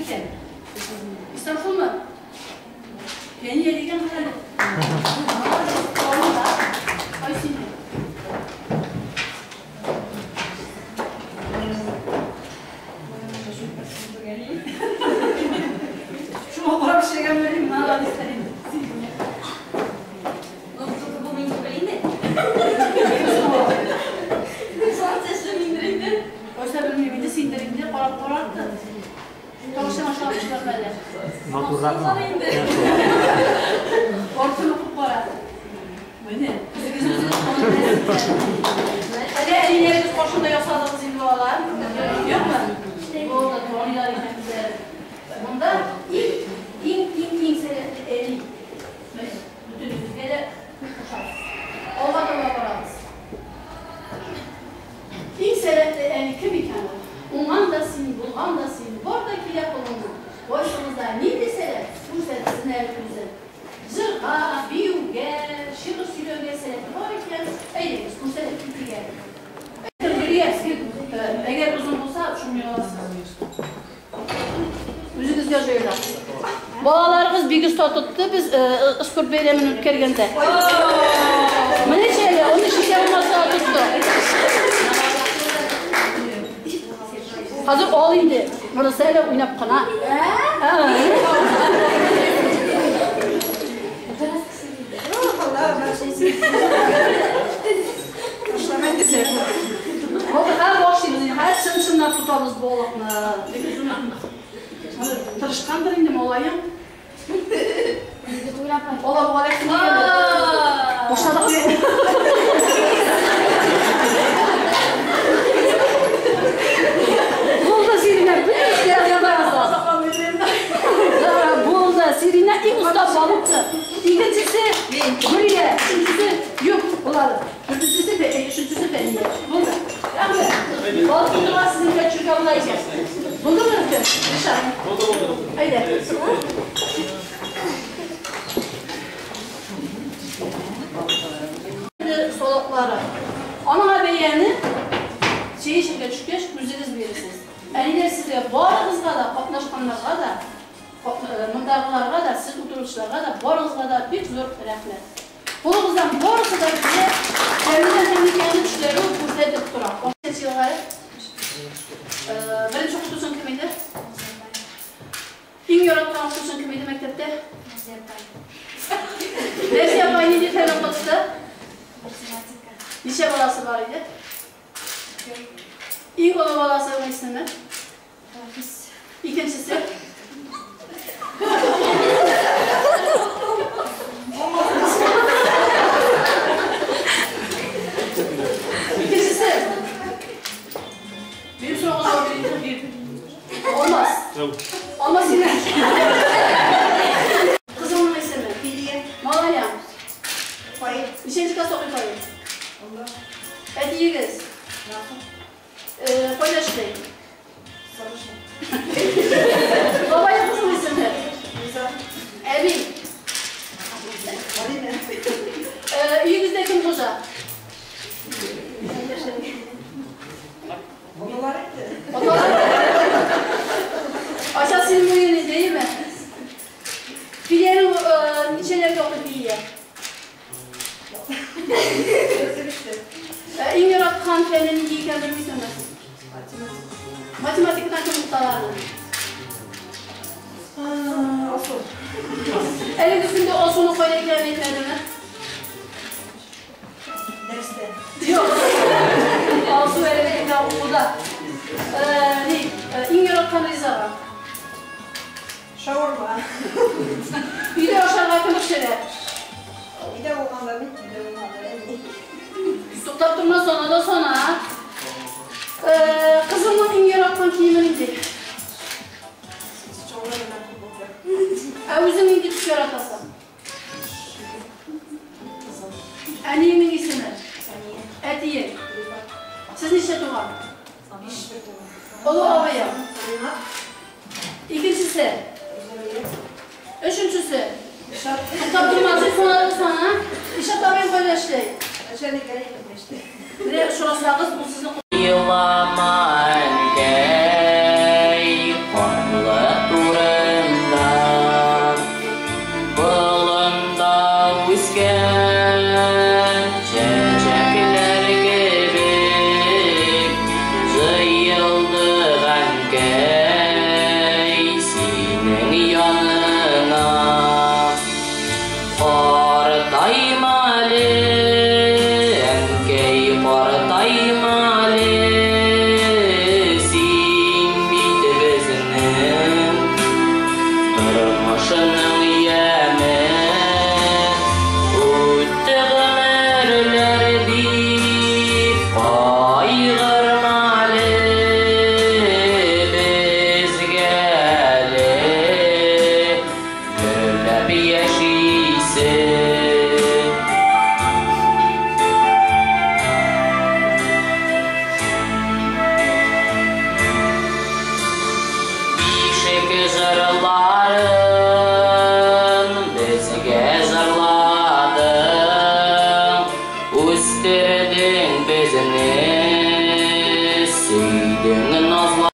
икән? Исрафилмы? Фәния дигән хәл. Ай сине. Шуңа карап эшләгән белем, молодец инде. Ну, только бу мин түгел инде. Солнце миндер инде. Oysa белмим инде, синдер инде, карап каратты. Тавышын ашап әле. Матурракмы? Инде. Артын укып кара. Менә, үзегез үзегез Әле әниләрегез каршында ясадыгыз инде балалар. Юкмы? Булды, таныйлар икән үзләре. Монда иң иң иң иң сәләтле әни. Менә, бөтенебезгә дә кушабыз. Алга таба барабыз. Иң сәләтле әни кем икән ул? Уңган да син, булган да син, бар да килә кулыңнан. Кайсыгызда нинди сәләт, күрсәтсен әле үзен. Җырга, биюгә, шигырь сөйләүгә сәләте бар икән, әйдәгез, күрсәтеп китик әле. Әгәр озын булса, шуны аласыз. Үзегезгә җайлап. Балаларыгыз бик оста тотты, без спорт бәйрәмен үткәргәндә. Менә әле, аны шикәр булмаса тотты. Хәзер ал инде. Монысы әле уйнап кына. Хәзер башлыйбыз инде. Хәзер чын-чынлап тотабыз балыкны. Тырышкандыр инде малаең. Аллаһу алейкум. Башладык. Булды, Сирина, булды, Сирина иң оста балыкчы. Икенчесе Гөлия, өченчесе юк, булады. Дүртенчесе, өченчесе Фәния. Булды. Рәхмәт. Балык тотырга сезнеңгә төшергә була икән. Булдымы, Рөстәм? Ришат. Булды, булды. Әйдә. Солоклары. Аның бәяне чәй эчәргә төшкәч үзегез бирерсез. Әниләр сезгә барыгызга да, катнашканнарга да, мондагыларга да, сез утыручыларга да, барыгызга да бик зур рәхмәт. Кулыгыздан барысы да килә, тәмле һәм икәнне төшләре күрсәтеп тора. Ничәнче елга? Беренче укытучың кем иде? Иң яраткан укытучың кем иде мәктәптә? Нәзия апай нинди фән укытты? Математика. Ничә баласы бар иде? Иң олы баласының исеме? Рафис. Икенчесе? Икенчесе? Минем сорауга җавап бирик. Алмаз. Алмаз синең. Кызыңның исеме? Филия. Малая. Фаил. Ничәнче класс укый Фаил? Унда. Әтиегез? Кайда эшли? Сарыша. Бабай кызының исеме? Лиза. Әби. Алина. Өегездә кем хуҗа? Балалар инде. Аталар. Айша синең муеның инде, әйеме? Филиянең ничәләргә укый Филия? Иң яраткан фәне нинди икән белмисеңме? Математика. Математикадан кем укыталарны? Асу. Әлеге көндә Асуның кайда икәнен әйтмәдеме? Дәрестә. Юк. Алсу әлеге көндә укуда. Ни, иң яраткан ризыгы? Шаурма. Өйдә ашарга кем пешерә? Өйдә булганда мин, өйдә булганда әни. Туктап торма, сана да сана. Кызыңның иң яраткан киеме нинди? Чалбар белән футболка. Ә үзең нинди төс яратасың? Әниеңнең исеме? Сания. Әтиең? Рифат. Сез ничә туган? Биш бер туган. Олы абыең? Ринат. Икенчесе? Зөлия. Өченчесе? Ишат. Туктап торма, сана да сана. Ишат абыең кайда эшли? Начальник Галиев эшли. Менә сорасагыз, бу сезнең Елама, әнкәй, канлы Җырларын безгә җырладың, үстердең безне, сөйдең назла.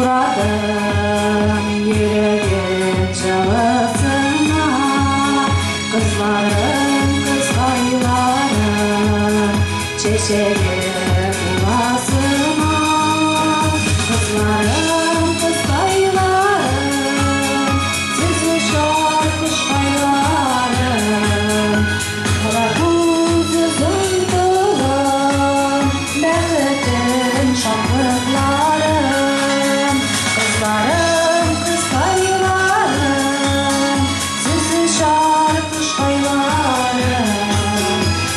Uğradım yüreğim çalısına, kızlarım kızgaylarım çeçeğe bulasına, kızlarım kızgaylarım sizi şar kuşkaylarım, kara kuzum kılım bəxtin şahlıqlarım. Kızlarım, kızkaylarım, sizi şar kuşkaylarım,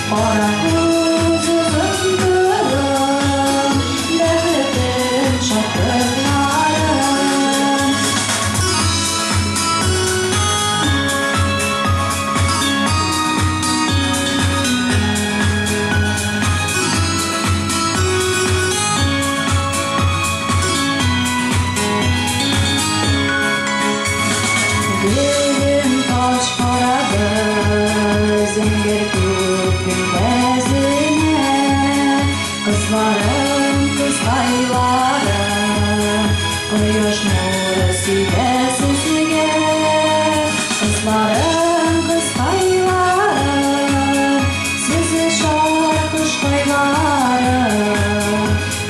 qara kuzum kılım, bəxtin şahlıqlarım. Gülüm taş qaradı, zəngər kök günbəzinə, kızlarım, kızkaylarım, quyosh nuri sibə sizgə. Kızlarım, kızkaylarım, sizi şar kuşkaylarım,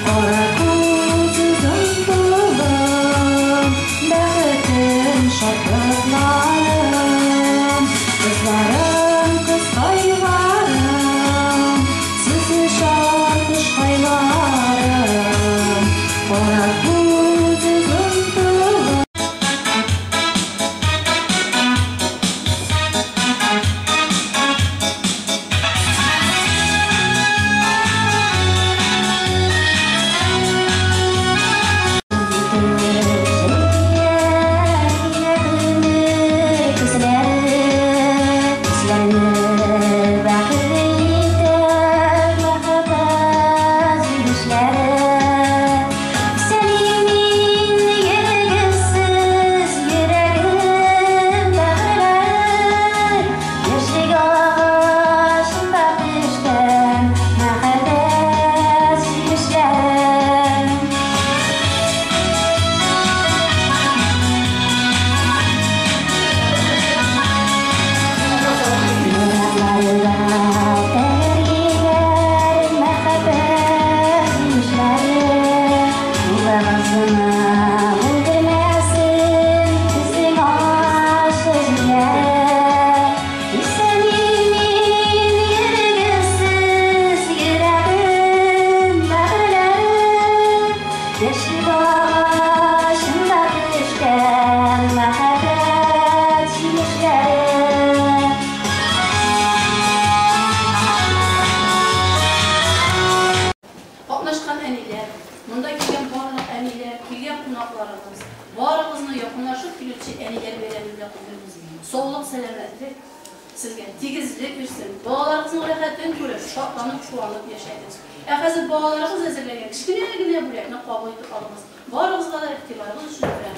qara kuzum kılım, bəxtin şadlıqlarım. Kızlarım, kızkaylarım, sizi şar kuşkaylarım, qara kuzum kılım. Катнашкан әниләр, монда килгән барлык әниләр, килгән кунакларыбыз, барыгызны якынлашып килүче әниләр бәйрәме белән котлыйбыз. Саулык, сәламәтлек сезгә, тигезлек бирсен. Балаларыгызның рәхәтен күреп, шатланып, куанып яшәгез. Ә хәзер балаларыгыз әзерләгән кечкенә генә бүләкне кабул итеп алыгыз. Барыгызга да игътибарыгыз өчен рәхмәт.